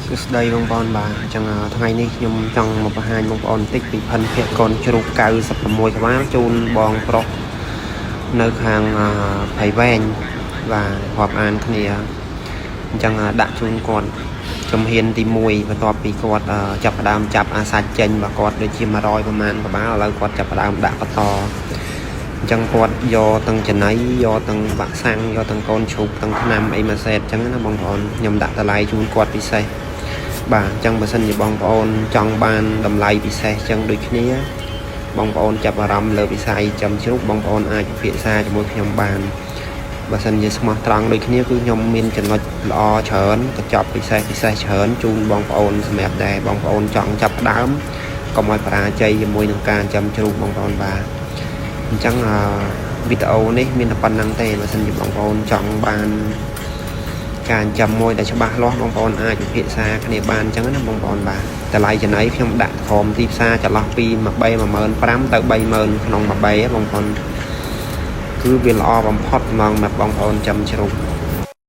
សួស្តីបងប្អូនបាទអញ្ចឹងថ្ងៃនេះខ្ញុំចង់មកបង្ហាញបងប្អូនបន្តិចពីភិនភាគកូនជ្រូក96ក្បាលជូនបងប្រុសនៅខាងព្រៃវែងបាទរាប់អានគ្នាអញ្ចឹងដាក់ជូនគាត់ជំហានទី1បន្ទាប់ពីគាត់ចាប់ផ្ដើមចាប់អាសាច់ចេញរបស់គាត់ដូចជា100ប្រមាណក្បាលឥឡូវគាត់ចាប់ផ្ដើមដាក់បន្តអញ្ចឹងគាត់យកទាំងចំណីយកទាំងបាក់សាំងយកទាំងកូនជ្រូកទាំងថ្នាំអីមួយសេតអញ្ចឹងណាបងប្អូនខ្ញុំដាក់តម្លៃជូនគាត់ពិសេស បាទអញ្ចឹងបើសិនជាបងប្អូនចង់បានតម្លៃពិសេសអញ្ចឹងដូចគ្នាបងប្អូនចាប់អារម្មណ៍លើវិស័យចាំជ្រូកបងប្អូនអាចពិភាក្សាជាមួយខ្ញុំបានបើសិនជាស្មោះត្រង់ដូចគ្នាគឺខ្ញុំមានចំណុចល្អច្រើនកញ្ចប់ពិសេសពិសេសច្រើនជូនបងប្អូនសម្រាប់ដែលបងប្អូនចង់ចាប់ផ្ដើមកុំឲ្យបរាជ័យជាមួយនឹងការចាំជ្រូកបងប្អូនបាទអញ្ចឹងអឺវីដេអូនេះមានតែប៉ុណ្្នឹងទេបើសិនជាបងប្អូនចង់បាន ការចិញ្ចឹមមួយដែលច្បាស់លាស់បងប្អូនអាចពិភាក្សាគ្នាបានអញ្ចឹងណាបងប្អូនបាទតម្លៃចំណីខ្ញុំដាក់ក្រោមទីផ្សារចន្លោះពី1 3 15,000ទៅ30,000ក្នុងមួយបីបងប្អូនគឺវាល្អបំផុតហ្មងមកបងប្អូនចាំជ្រូក។